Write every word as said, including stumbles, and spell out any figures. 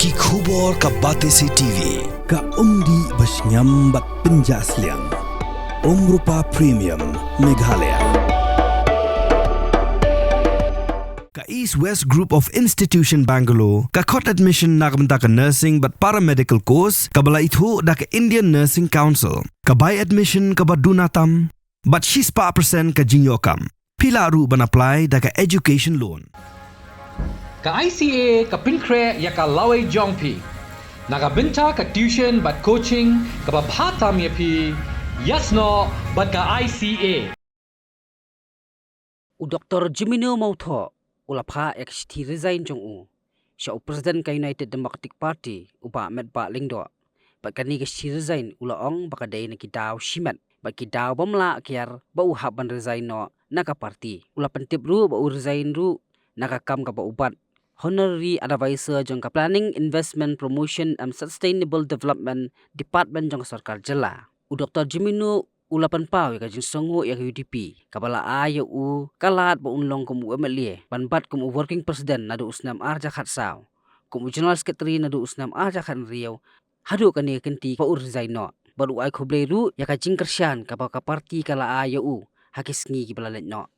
Ki khubor ka Batesi T V, ka umdih ba shngiam bad pynjah sliang. Umrupa Premium, Meghalaya. Ka East West Group of Institution Bangalore, ka khot admission na ka bynta ka nursing bad paramedical course, kaba la ithuh da ka Indian Nursing Council, ka bai admission kaba duna tam, bad shispah percent ka jingïoh kam. Phi lah ruh ban apply da ka education loan. Ka I C A ka pynkhreh ïa ka lawei jong phi na ka bynta ka tuition bad coaching kaba bha tam ïa phi, ïasnoh bad ka I C A. U Doktor Jemino Mawthoh u la phah ïa ka shithi resign jong u sha u President ka United Democratic Party, u Bah Metbah Lyngdoh. Bad kane ka shithi resign u la ong ba ka dei na ki daw shimet bad ki daw bym lah kiar ba u hap ban resign noh na ka party. U la pyntip ruh ba u resign ruh na ka kam kaba u bat Honorary Advisor jong ka Planning, Investment, Promotion and Sustainable Development Department jong ka sorkar jylla. U Doktor Jemino u la pynpaw ïa ka jingsngewnguh ïa ka U D P kaba la ai ïa u ka lad ba un long kum u M L A ban bat kum u Working President naduh u snem ar hajar khatsaw, kum u General Secretary naduh u snem ar hajar khathynriew, haduh kane ka kynti ba u resign noh. Bad u ai khublei ruh ïa ka jingkyrshan kaba ka party ka la ai ïa u ha ki sngi kiba la leit noh.